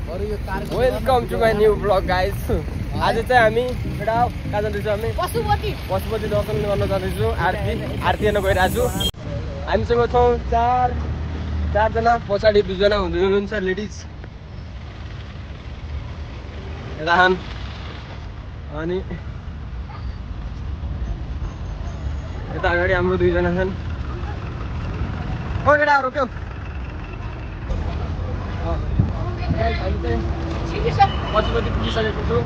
Welcome to my new blog guys. आज चाहिँ हामी एउटा कहाँ जाँदैछौँ, हामी पशुपति दर्शन गर्न जाँदैछौँ। आरती हेर्न गइरहेको छु। हामीसँग छौँ चारजना, पछाडि 2 जना हुनुहुन्छ लेडिज राहन, अनि यता अगाडि हाम्रो 2 जना छन्। केटा रोक्यो। पशुपति पुगिसकेको छु।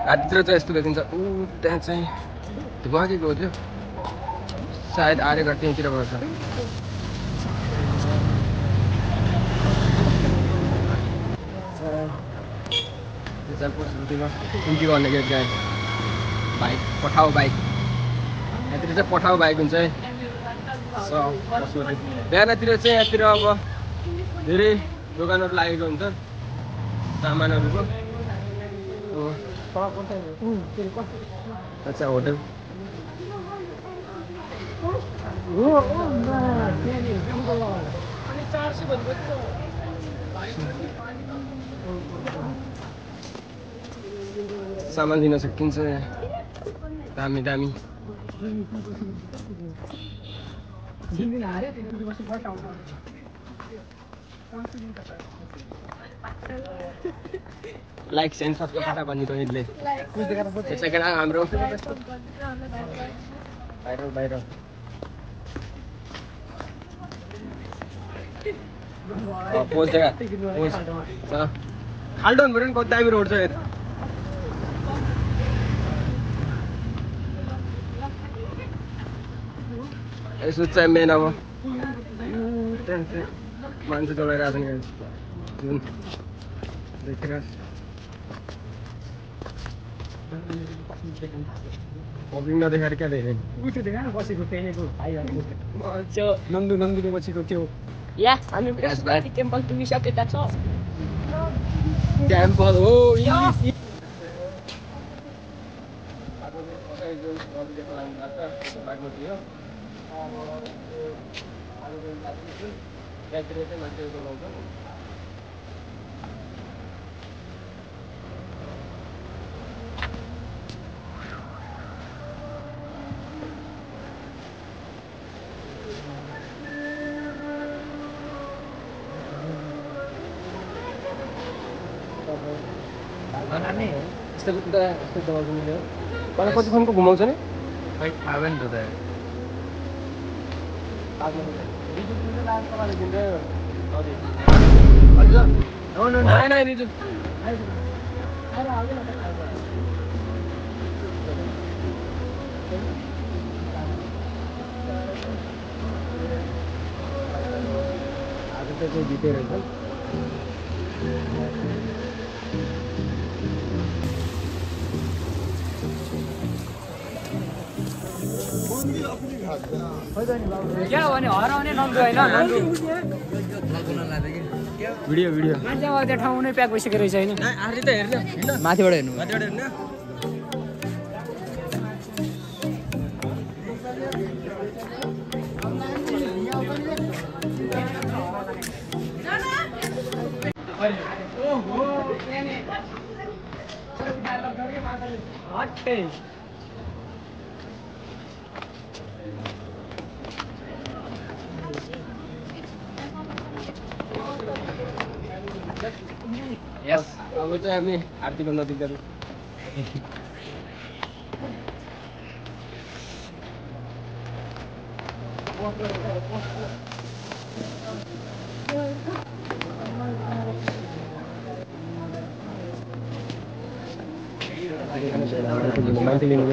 रातितिर चाहिँ यस्तो देखिन्छ। त्यहाँ चाहिँ बगेको हो, त्यो सायद आर्यगढ त्यहीँतिर गर्छ। उल्टी गर्ने गएर चाहिँ बाइक पठाऊ बाइक, यहाँतिर चाहिँ पठाऊ बाइक हुन्छ है। बिहानतिर चाहिँ यहाँतिर अब धेरै दोकानहरू लागेको हुन्छ सामानहरूको। अच्छा होटल सामान दिन सकिन्छ। दामी दामी लाइक एन्ड सब्सक्राइब फटा भनिदिनु यसले। सेकेन्ड हाम्रो बाहिर पोज जग्गा पोज छ। खाल्डोन भएर कति दामी रोड छ यता। यसो चाहिँ मेन अब मान्छे चलाइरहेको छ जुन देखिरहेको पब्लिक नदेखाएर क्या धेरै बसेको नन्दुले बसेको थियो। हामी टेम्पल पुगिसकेका छौँ। टेम्पल हो मलाई कति फोनको घुमाउँछ नि आज चाहिँ जिते रहेछ। क्या भने हराउने नन्दु होइन, भिडियो मान्छे अब त्यो ठाउँ नै प्याक भइसकेको रहेछ होइन। आरती त हेर्नु माथिबाट हेर्नु यस। अब चाहिँ हामी आरतीको नजिक जाँदै मान्छे लिनु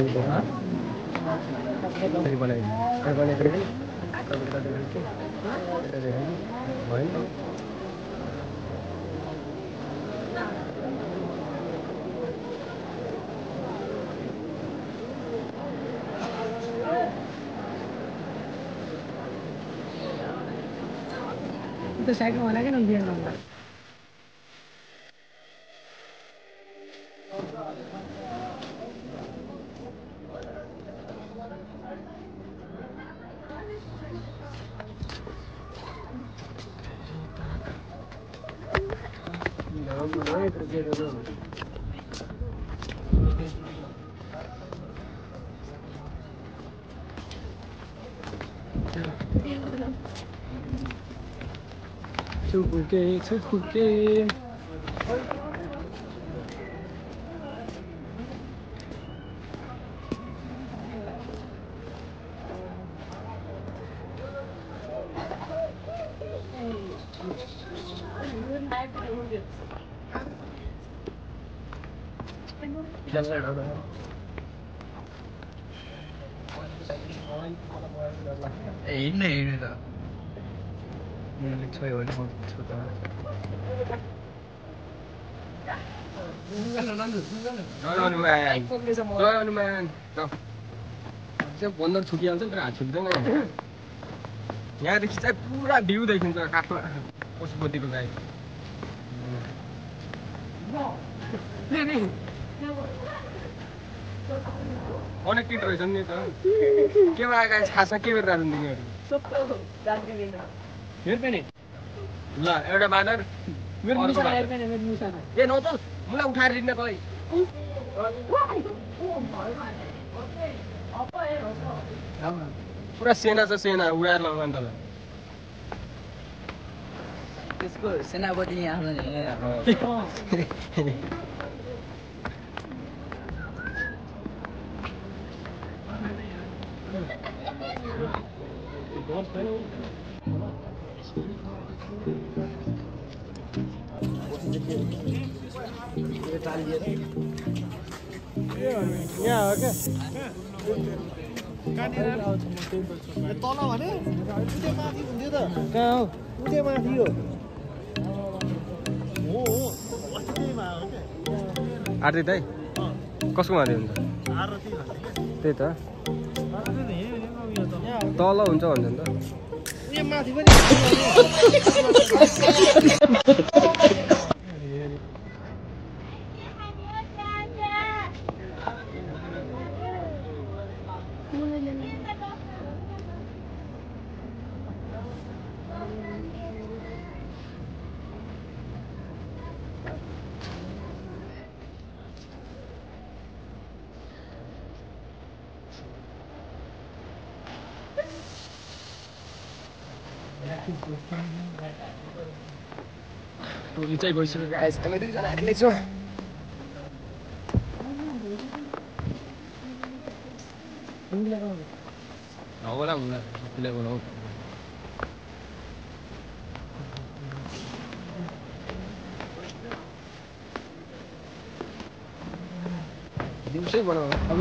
त साइकल बनाएको न बिहान नम्बर छुके हिँड्ने त छोयो भने म छोड्दा बन्दर छुटिहाल्छ तर हात छुट्दैन यहाँदेखि चाहिँ पुरा भ्यू देखिन्छ काठमा पशुपतिको गाई कनेक्टेड रहेछ नि त केमा गाई खासमा के गरेर तिनीहरू ल एउटा बाँदर ए नचल मलाई उठाएर दिन्न तँलाई पुरा सेना छ सेना उडाएर लगाउनु तँलाई त्यसको सेनापति यहाँ आउँछ नि यहाँ हो क्या तल भने उतै माथि हुन्थ्यो त कहाँ हो उतै माथि हो आरती दाइ कसको माथि हुन्छ त्यही त तल हुन्छ भन्छ नि त यहाँ माथि पनि टोली चाहिँ गइसक्यो गाइस हामी दुईजना एक्लै छौँ होला होला दिउँसै बनाऊ अब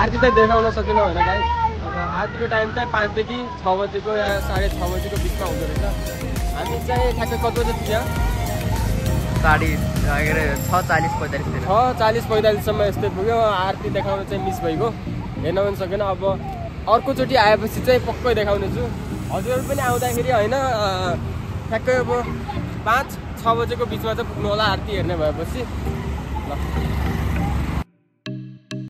आरती चाहिँ देखाउन सकेन होइन गाइस अब आरतीको टाइम चाहिँ 5 देखि 6 बजेको या 6:30 बजेको बिचमा हुँदो रहेछ हामी चाहिँ ठ्याक्कै कति बजेतिर 6:40-45 यस्तै पुग्यो आरती देखाउन चाहिँ मिस भइगयो हेर्न पनि सकेन अब अर्कोचोटि आएपछि चाहिँ पक्कै देखाउने छु हजुरहरू पनि आउँदाखेरि होइन ठ्याक्कै अब 5-6 बजेको बिचमा चाहिँ पुग्नु होला आरती हेर्ने भएपछि ल